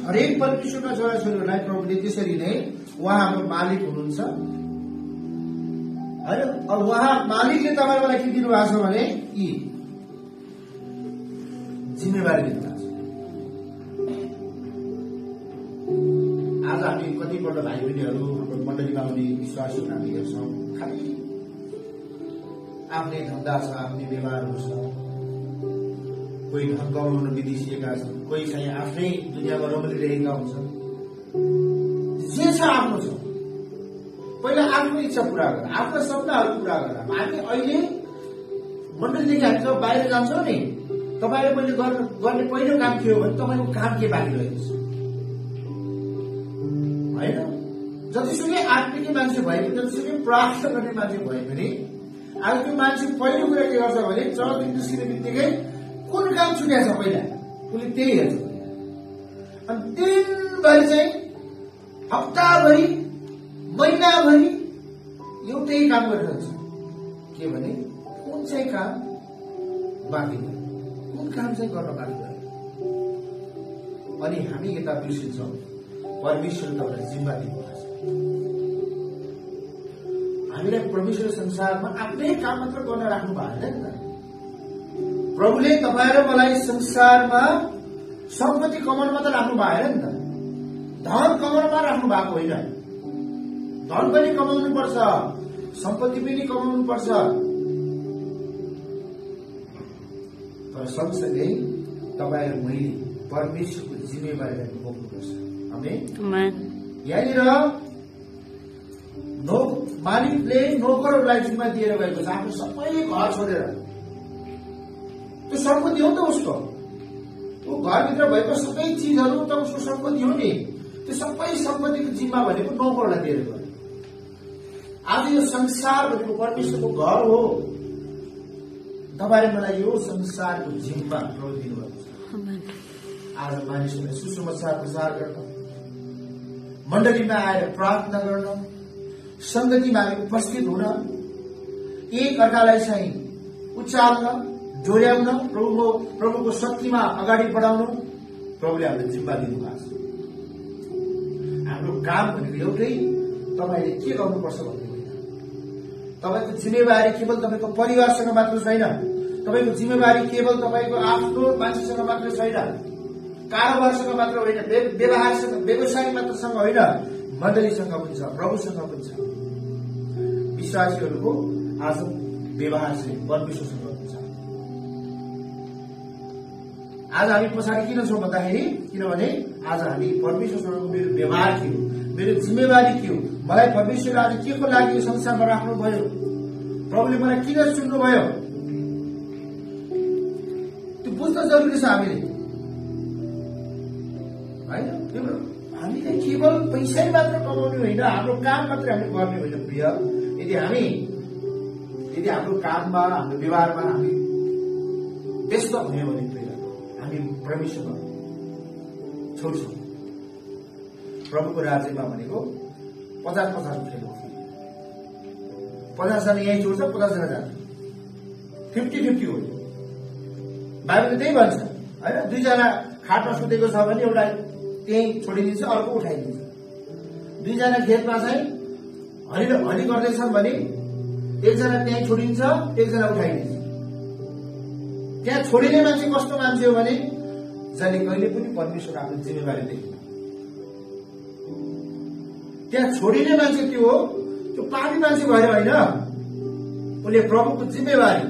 हरेक परमेश्वरका छोराछोरीहरूलाई प्रभुले त्यसरी नै उहाँ हाम्रो मालिक हुनुहुन्छ होइन। अब उहाँ मालिकले तपाईँ मलाई के दिनुभएको छ भने यी जिम्मेवारी दिनुभएको छ। आज हामी कतिपल्ट भाइ बहिनीहरू हाम्रो मण्डलीमा आउने विश्वासहरू हामी हेर्छौँ, खालि आफ्नै धन्दा छ, आफ्नै व्यवहारहरू छ, कोही धन कमाउन विदेशिएका छन्, कोही चाहिँ आफ्नै दुनियाँमा रमाइरहेका हुन्छन्। जे छ आफ्नो छ, पहिला आफ्नो इच्छा पूरा गर, आफ्ना सपनाहरू पूरा गर। हामी अहिले मण्डलीदेखि हामी जब बाहिर जान्छौँ नि, तपाईँले मैले गर्ने पहिलो काम के हो भने तपाईँको काम के बाँकी रहेको छ होइन। जतिसुकै आत्मिक मान्छे भए पनि, जतिसुकै प्रार्थना गर्ने मान्छे भए पनि, आज त्यो मान्छे पहिलो कुरा के गर्छ भने चर्च निस्किने बित्तिकै कुन काम छुट्या छ पहिला उसले त्यही हेर्छ। अनि दिनभरि चाहिँ हप्ताभरि महिनाभरि एउटै काम गरिरहन्छ, के भने कुन चाहिँ काम बाँकी भयो, कुन काम चाहिँ गर्न बाँकी भयो। अनि हामी यता बिर्सिन्छौँ परमेश्वरले तपाईँलाई जिम्मा दिनुभएको छ। हामीलाई परमेश्वर संसारमा आफ्नै काम मात्र गर्न राख्नु भएन नि त। प्रभुले तपाईँ र मलाई संसारमा सम्पत्ति कमाउन मात्र राख्नु भएन नि त, धन कमाउनमा राख्नु भएको होइन। धन पनि कमाउनु पर्छ, सम्पत्ति पनि कमाउनु पर्छ, तर सँगसँगै तपाईँ र मैले परमेश्वरको जिम्मेवारीलाई बोक्नुपर्छ। आमेन। यहाँनिर मालिकले नोकरहरूलाई जिम्मा दिएर गएको छ, आफ्नो सबै घर छोडेर। त्यो सम्पत्ति हो नि त उसको, ऊ घरभित्र भएको सबै चिजहरू त उसको सम्पत्ति हो नि। त्यो सबै सम्पत्तिको जिम्मा भनेको नोकरलाई दिएर गयो। आज यो संसार भनेको परमेश्वरको घर हो। तपाईँले मलाई यो संसारको जिम्मा प्रभु दिनुभएको छ। आज मानिसहरूलाई सुसमाचार प्रचार गर्न, मण्डलीमा आएर प्रार्थना गर्न, संगतिमा उपस्थित हुन, एक अर्कालाई चाहिँ उचाल्न, डोर्याउन, प्रभुको शक्तिमा अगाडि बढाउन प्रभुले हामीलाई जिम्मा दिनुभएको छ। हाम्रो काम भनेको एउटै, तपाईँले के गर्नुपर्छ भन्ने होइन। तपाईँको जिम्मेवारी केवल तपाईँको परिवारसँग मात्र छैन, तपाईँको जिम्मेवारी केवल तपाईँको आफ्नो मान्छेसँग मात्र छैन, कारोबारसँग मात्र होइन, व्यवहारसँग व्यवसाय मात्रसँग होइन, मण्डलीसँग पनि छ, प्रभुसँग पनि छ। विश्वासीहरूको आज व्यवहार चाहिँ परमेश्वरसँग पनि छ। आज हामी पछाडि किन छौँ भन्दाखेरि, किनभने आज हामी परमेश्वरसँग मेरो व्यवहार के हो, मेरो जिम्मेवारी के हो, मलाई परमेश्वरले आज के को लागि यो संसारमा राख्नुभयो, प्रभुले मलाई किन चुन्नुभयो, त्यो बुझ्न जरुरी छ हामीले होइन। हामीले केवल पैसै मात्र कमाउने होइन, हाम्रो काम मात्र हामीले गर्ने होइन प्रिय। यदि हाम्रो काममा, हाम्रो व्यवहारमा हामी व्यस्त हुने भने प्रिय, हामी परमेश्वरमा छोड्छौँ। प्रभुको राज्यमा भनेको 50-50 खेल हो। 50 जना यहीँ छोड्छ, 50 जना जान्छ, 50-50 हो। बाइबलले त्यही भन्छ होइन। 2 जना खाटमा सुतेको छ भने एउटा त्यही छोडिदिन्छ, अर्को उठाइदिन्छ। 2 जना खेतमा चाहिँ हली गर्दैछन् भने 1 जना त्यहीँ छोडिन्छ, 1 जना उठाइदिन्छ। त्यहाँ छोडिने मान्छे कस्तो मान्छे हो भने जसले कहिले पनि परमेश्वर आफ्नो जिम्मेवारी देख्दैन। त्यहाँ छोडिने मान्छे त्यो हो, त्यो पापी मान्छे भएर होइन, उसले प्रभुको जिम्मेवारी